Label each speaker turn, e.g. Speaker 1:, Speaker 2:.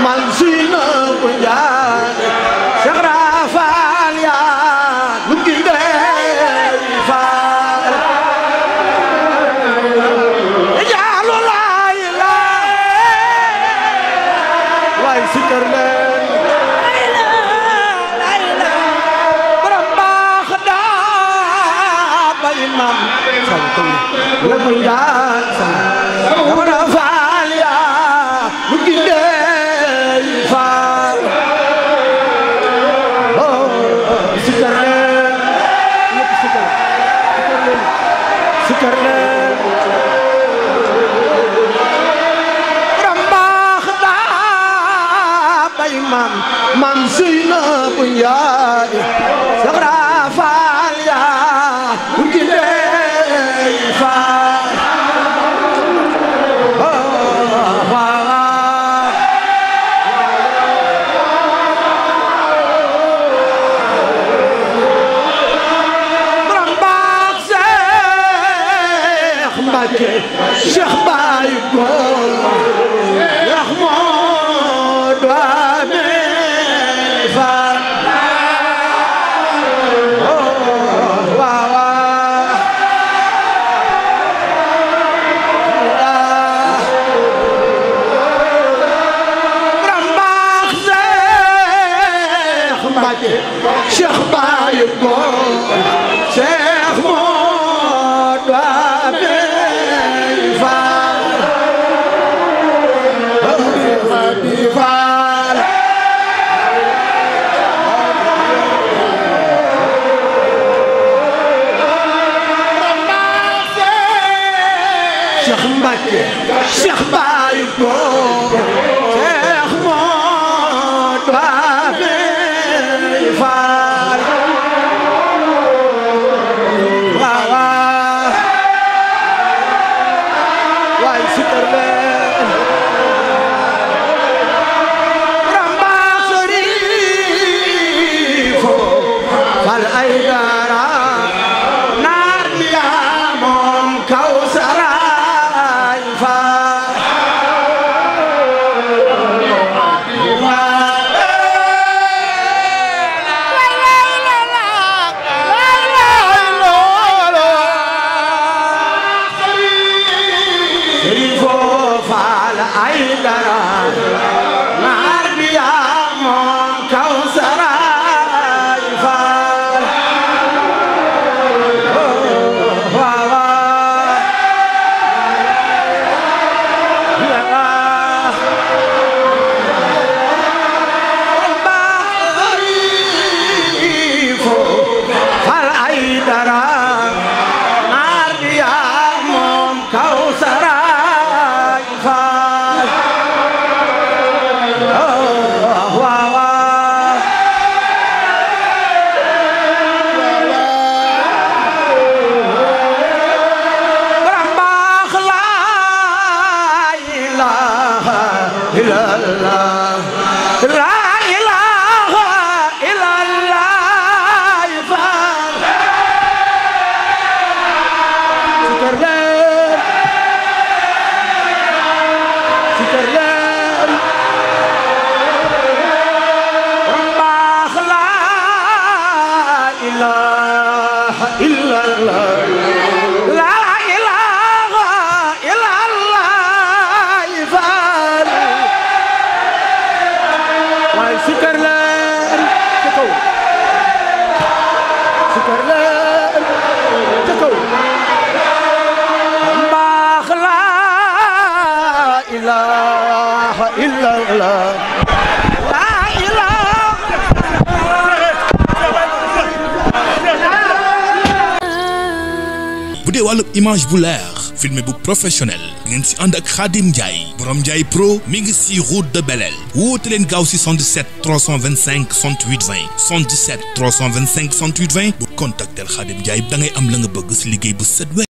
Speaker 1: man suy na bu njaay Cheikh Rafal yaa lu gindee faal jaalu laay waay sikar leen borom baax daa bay mam sant la bu njaay Cheikh Rafal yaa lu gindee faal sikar leen ñëpp sikar leen borom baax daa bay mam suy na bu njaay Cheikh Rafal yaa lu gindee faal Cheikh Baye Góor yax moo doone faal rambaax Cheikh Mbacke Cheikh Baye Góor Cheikh moo doone Cheikh Mbacke Cheikh Baye Góor Cheikh Modou Abe Fall waaw waay sikar leen rambaax Sërifo Fall ay dara naar bi yaa moom Kawsara
Speaker 2: bu dee wàllu image bu leer filmé bu professionnel ngeen si ànd ak Khadim Ndiaye borom Ndiaye Pro mi ngi si route de Belel woote leen gaaw si 77 325 68 20 77 325 68 20 bu contactel Khadim Ndiaye da ngay am la nga bëgg si liggéey bu set